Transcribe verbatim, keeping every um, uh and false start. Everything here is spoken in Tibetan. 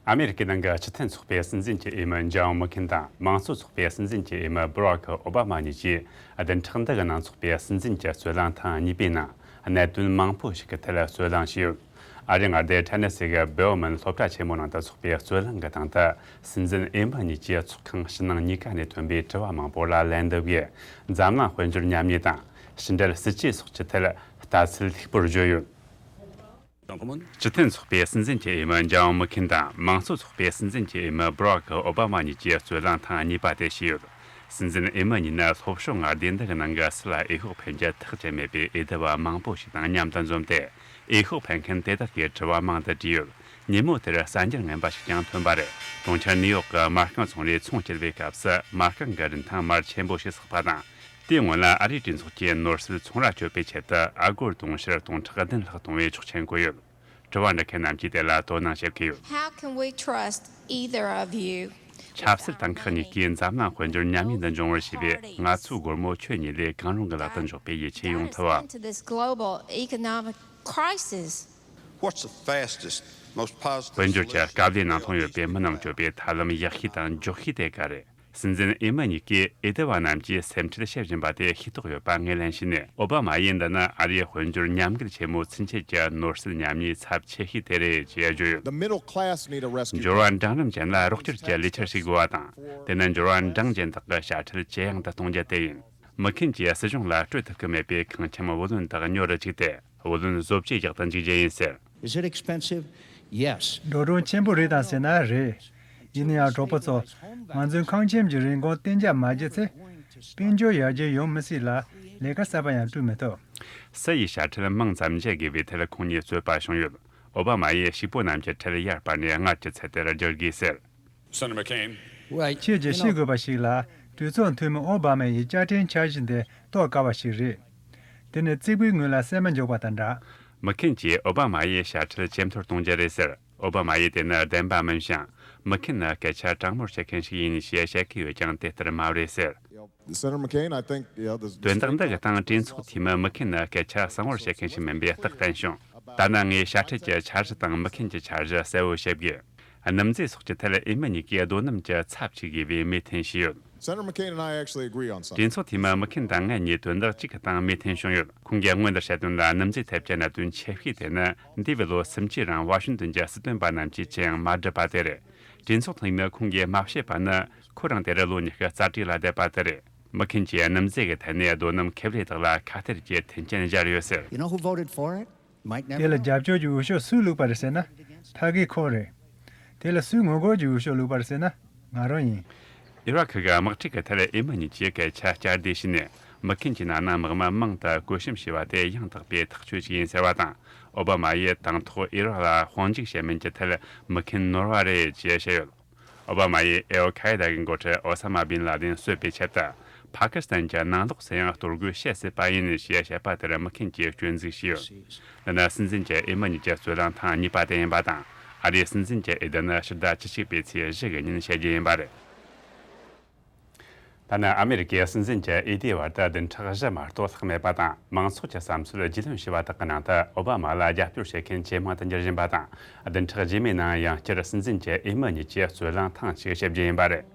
ཨ་མེ་རི་ཀའི་ནང་གི་སྤྱི་མཐུན་ཚོགས་པའི་སྲིད་འཛིན་གྱི་འོས་མི་ཇོན་མི་ཁིན་དང་། མང་གཙོ་ཚོགས་པའི་སྲིད་འཛིན་གྱི་འོས་མི་སྦ་རག་ཨོ་བྷ་མ་གཉིས་ཀྱིས་བདུན་ཕྲག་འདི་གི་ནང་ཚོགས་པའི་སྲིད་འཛིན་གྱི་རྩོད་གླེང་ཐེངས་གཉིས་པའི་ནང་གནད་དོན་མང་པོ་ཞིག་གི་ཐད་རྩོད་གླེང་བྱས་ཡོད། ཨ་རིའི་མངའ་སྡེ་ཐེ་ནེ་སི་གི་བེའོ་མན་སློབ་གྲྭ་ཆེན་མོ་ནང་དུ་ཚོགས་པའི་རྩོད་གླེང་གི་སྟེང་དུ། སྲིད་འཛིན་འོས་མི་གཉིས་ཀྱིས་ཚོགས་ཁང་ཕྱི་ནང་གཉིས་ཀ་ནས་ཐོན་པའི་དྲི་བ་མང་པོ་ལ་ལན་འདེབས་སྒོས། འཛམ་གླིང་དཔལ་འབྱོར་ཉམས་ཉེས་དང་། ཕྱི་འབྲེལ་སྲིད་ཇུས་སོགས་ཀྱི་ཐད་ལྟ་ཚུལ་ལྷུག་པོར་བརྗོད་ཡོད། སྤྱི་མཐུན་ཚོགས་པའི་སྲིད་འཛིན་གྱི་འོས་མི་ཇོན་མི་ཁིན་དང་། མང་གཙོ་ཚོགས་པའི་སྲིད་འཛིན་གྱི་འོས་མི་སྦ་རག་ཨོ་བྷ་མ་གཉིས་ཀྱིས་རྩོད་གླེང་ཐེངས་གཉིས་པ་དེ་བྱས་ཡོད། སྲིད་འཛིན་འོས་མི་གཉིས་ནི་ལྷོ་ཕྱོགས་མངའ་སྡེ་འདི་གི་ནང་གི་སུ་ལ་འོས་ཤོག་འཕེན་རྒྱུ་ཐག་བཅད་མེད་པའི་འོས་བསྡུ་བ་མང་པོ་ཞིག་དང་མཉམ་དུ་འཛོམས་ཏེ། འོས་ཤོག་འཕེན་མཁན་དེ་དག་གིས་དྲི་བ་མང་དུ་དྲིས་ཡོད། ཉིན་མོ་དེར་གསར་འགྱུར་ངན་པ་ཞིག་ཀྱང་ཐོན་པ་རེད། གྲོང་ཁྱེར་ནིའུ་ཡོག་གི་མ་རྐང་ཚོང་རའི་ཚོང་བསྐྱུར་བའི་སྐབས་སུ། མ་རྐང་གི་རིན་ཐང་མར་ཆེན་པོ་ཞིག་བསགས་པ་དང་། དེའི་སྔོན་ལ་ཨ་རིའི་གྲོས་ཚོགས་ཀྱིས་ནོར་སྲིད་ཚོང་ར་གཅོད་པའི་ཆེད་དུ་ཨ་སྒོར་དུང་ཕྱུར་སྟོང་ཕྲག་བདུན་ལྷག་གཏོང་བའི་ཆོག་མཆན་བཀོད་ཡོད། དྲི་བ་འདྲི་མཁན་རྣམས་ཀྱིས་དེ་ལ་དོ་སྣང་བྱེད་ཀྱི་ཡོད། How can we trust either of you? ཆབ་སྲིད་དང་ཁག་གཉིས་ཀས་འཛམ་གླིང་དཔལ་འབྱོར་ཉམས་ཉེས་འདི་འབྱུང་བར་བྱས་པའི་ང་ཚོའི་སྒོར་མོ་ཁྱོད་གཉིས་ལས་གང་རུང་གི་ལག་ཏུ་འཇོག་པའི་ཡིད་ཆེས་ཡོང་ཐུབ་བམ། Into this global economic crisis. What's the fastest, most positive solution? དཔལ་འབྱོར་གྱི་དཀའ་ལས་ནང་ལྷུང་ཡོད་པའི་མི་རྣམས་སྐྱོབ་པའི་ཐབས་ལམ་ཡག་ཤོས་དང་མགྱོགས་ཤོས་དེ་ག་རེད། སྲིད་འཛིན་འོས་མི་གཉིས་ཀས་འོས་བསྡུ་བ་རྣམས་ཀྱིས་སེམས་ཁྲལ་བྱེད་བཞིན་པ་དེ་ཤེས་རྟོགས་ཡོད་པ་ངོས་ལེན་བྱས་ནས། ཨོ་བྷ་མ་ཡིས་འདི་ནི་ཨ་རིའི་དཔལ་འབྱོར་ཉམས་རྒུད་ཆེན་མོ་ཚུན་ཆད་ཀྱི་ནོར་སྲིད་ཉམས་ཉེས་ཚབས་ཆེ་ཤོས་དེ་རེད་ཅེས་བརྗོད་ཡོད། The middle class need a rescue. འབྱོར་བ་འབྲིང་རིམ་ཅན་ལ་རོགས་སྐྱོར་གྱི་ལས་འཆར་ཞིག་དགོས་པ་དང་། དེ་ནི་འབྱོར་བ་འབྲིང་ཅན་དག་གི་དཔྱ་ཁྲལ་ཇེ་ཡང་དུ་གཏོང་རྒྱུ་དེ་ཡིན། མི་ཁིན་གྱིས་སྲིད་གཞུང་ལ་སྤྲོད་ཐུབ་ཀྱི་མེད་པའི་ཁེངས་སྐྱུང་བུ་ལོན་དག་ཉོ་རུ་བཅུག་སྟེ། བུ་ལོན་བཟོ་བཅོས་རྒྱག་ཏུ་འཇུག་རྒྱུ་ཡིན་ཟེར། Is it expensive? Yes. འགྲོ་གྲོན་ཆེན་པོ་རེད་དམ་ཟེར་ན་རེད། ཡིན་ན་ཡང་གྲོགས་པོ་ཚོ། ང་ཚོའི་ཁང་ཁྱིམ་གྱི་རིན་གོང་གཏན་འཇགས་མ་བྱས་ཚེ། དཔལ་འབྱོར་ཡར་རྒྱས་ཡོང་མི་སྲིད་ལ། ལས་ཀ་གསར་པ་ཡང་བསྐྲུན་མི་ཐུབ། སུ་ཡིས་དཔྱ་ཁྲལ་མང་ཙམ་འཇལ་དགོས་པའི་ཐད་ཁོང་གཉིས་རྩོད་པ་བྱུང་ཡོད། ཨོ་བྷ་མ་ཡིས་ཕྱུག་པོ་རྣམས་ཀྱི་ཁྲལ་ཡར་སྤར་ནས་སྔར་གྱི་ཚད་དེར་བསྒྱུར་དགོས་ཟེར། Senator McCain. Well, ཁྱེད་ཀྱིས་you know, ཤེས་དགོས་པ་ཞིག་ལ། གྲོས་ཚོགས་འཐུས་མི་ཨོ་བྷ་མ་ཡི་དཔྱ་ཁྲལ་འཆར་གཞི་འདི་རྟོགས་དཀའ་བ་ཞིག་རེད། དེ་ནི་རྩིག་པའི་ངོས་ལ་སྲན་མ་འཇོག་པ་དང་འདྲ། མི་ཁིན་གྱིས་ཨོ་བྷ་མ་ཡི་དཔྱ་ཁྲལ་ཇེ་མཐོར་གཏོང་རྒྱུ་རེད་ཟེར། ཨོ་བྷ་མ་ཡིས་དེ་ནི་བདེན་པ་མིན་ཞིང་། མི་ཁིན་ནི་སྐད་ཆ་དྲང་མོར་བཤད་མཁན་ཞིག་ཡིན་ཞེས་བཤད་ཀྱི་ཡོད་ཀྱང་དེ་ལྟར་མ་རེད་ཟེར། Senator McCain, I think, yeah, the, the དོན་དག་འདི་གི་སྟེང་གྲོས་ཚོགས་འཐུས་མི་མི་ཁིན་ནི་སྐད་ཆ་གསང་བོར་བཤད་མཁན་ཞིག་མིན་པའི་རྟགས་བསྟན་བྱུང་། ད་ནི་ངས་དཔྱ་ཁྲལ་གྱི་འཆར་གཞི་དང་མི་ཁིན་གྱི་འཆར་གཞི་གསལ་བོ་བཤད་དགོས། སྣུམ་རྫས་སོགས་ཀྱི་ཐད་འོས་མི་གཉིས་ཀས་རྡོ་སྣུམ་གྱི་ཚབ་བྱེད་དགོས་པའི་མོས་མཐུན་བྱས་ཡོད། Senator McCain and I actually agree on something. གྲོས་ཚོགས་འཐུས་མི་མི་ཁིན་དང་ངེད་གཉིས་དོན་དག་གཅིག་གི་སྟེང་མོས་མཐུན་བྱུང་ཡོད། ཁོང་གིས་སྔོན་དུ་བཤད་དོན་ལ་སྣུམ་རྫས་ཐེབས་ཀྱི་གནད་དོན་ཆེ་ཤོས་དེ་ནི་འདས་པའི་ལོ་སུམ་ཅུའི་རིང་ཝ་ཤིང་ཏོན་གྱི་སྲིད་དོན་པ་རྣམས་ཀྱིས་ཅི་ཡང་མ་བསྒྲུབས་པ་དེ་རེད། གྲོས་ཚོགས་འཐུས་མི་ཁོང་གིས་མ་བཤད་པ་ནི་ཁོ་རང་དེར་ལོ་ཉི་ཤུ་རྩ་དྲུག་ལ་བསྡད་པ་དེ་རེད། མི་ཁིན་གྱིས་སྣུམ་རྫས་ཀྱི་ཐད་ནས་རྡོ་སྣུམ་ཁེབས་ལས་དག་ལ་ཁ་གཏད་ཀྱི་མཐུན་རྐྱེན་སྦྱར་ཡོད་ཟེར། You know who voted for it? Mike དེ་ལ་Nemeroff. རྒྱབ་སྐྱོར་གྱི་འོས་ཤོག་སུས་བླུགས་པ་རེད་ཟེར་ན། ཕ་གིའི་ཁོ་རེད། དེ་ལ་སུས་ངོ་རྒོལ་གྱི་འོས་ཤོག་བླུགས་པ་རེད་ཟེར་ན། ང་རང་ཡིན། ཨི་རག་གི་དམག་འཁྲུག་གི་ཐད་འོས་མི་གཉིས་ཀྱིས་སྐད་ཆ་བསྐྱར་ཟློས་བྱས་ནས། མི་ཁིན་གྱིས་ན་ན་དམག་མི་མང་དུ་བཀོད་གཤོམ་བྱས་པ་དེ་ཡང་དག་པའི་ཐག་གཅོད་ཅིག་ཡིན་ཟེར་བ་དང་། ཨོ་བྷ་མ་ཡིས་དང་ཐོག་ཨི་རག་ལ་དཔུང་འཇུག་བྱེད་མིན་གྱི་ཐད་མི་ཁིན་ནོར་བ་རེད་ཅེས་བཤད་ཡོད། ཨོ་བྷ་མ་ཡིས་ཨལ་ཁ་ཨེ་ད་གི་འགོ་ཁྲིད་ཨོ་ས་མ་བིན་ལ་དིན་གསོད་པའི་ཆེད་དུ། ཕ་ཀི་སི་ཐན་གྱི་ནང་ལོགས་སུ་ཡང་གཏོར་རྒོལ་བྱེད་སྲིད་པ་ཡིན་ཞེས་བཤད་པ་དེར་མི་ཁིན་གྱིས་སྐྱོན་འཛུགས་བྱས་ཡོད། འདི་ནི་སྲིད་འཛིན་གྱི་འོས་མི་གཉིས་ཀྱི་རྩོད་གླེང་ཐེངས་གཉིས་པ་དེ་ཡིན་པ་དང་། ཨ་རིའི་སྲིད་འཛིན་གྱི་འོས་བསྡུ་ནི་ཕྱི་ཟླ་བཅུ་གཅིག་པའི་ཚེས་བཞི་གི་ཉིན་བྱེད་རྒྱུ་ཡིན་པ་རེད། ཐ་ན་ཨ་མེ་རི་ཀའི་སྲིད་འཛིན་གྱི་འོས་བསྡུའི་བར་དུ་བདུན་ཕྲག་བཞི་མ་གཏོགས་ལྷག་མེད་པ་དང་། མང་ཚོགས་ཀྱི་བསམ་ཚུལ་རྒྱུས་ལོན་བྱས་པ་དག་གི་ནང་དུ་ཨོ་བྷ་མ་ལ་རྒྱབ་སྐྱོར་བྱེད་མཁན་ཇེ་མང་དུ་འགྱུར་བཞིན་པ་དང་། བདུན་ཕྲག་རྗེས་མའི་ནང་ཡང་བསྐྱར་སྲིད་འཛིན་གྱི་འོས་མི་གཉིས་ཀྱིས་རྩོད་གླེང་ཐེངས་གཅིག་བྱེད་རྒྱུ་ཡིན་པ་རེད།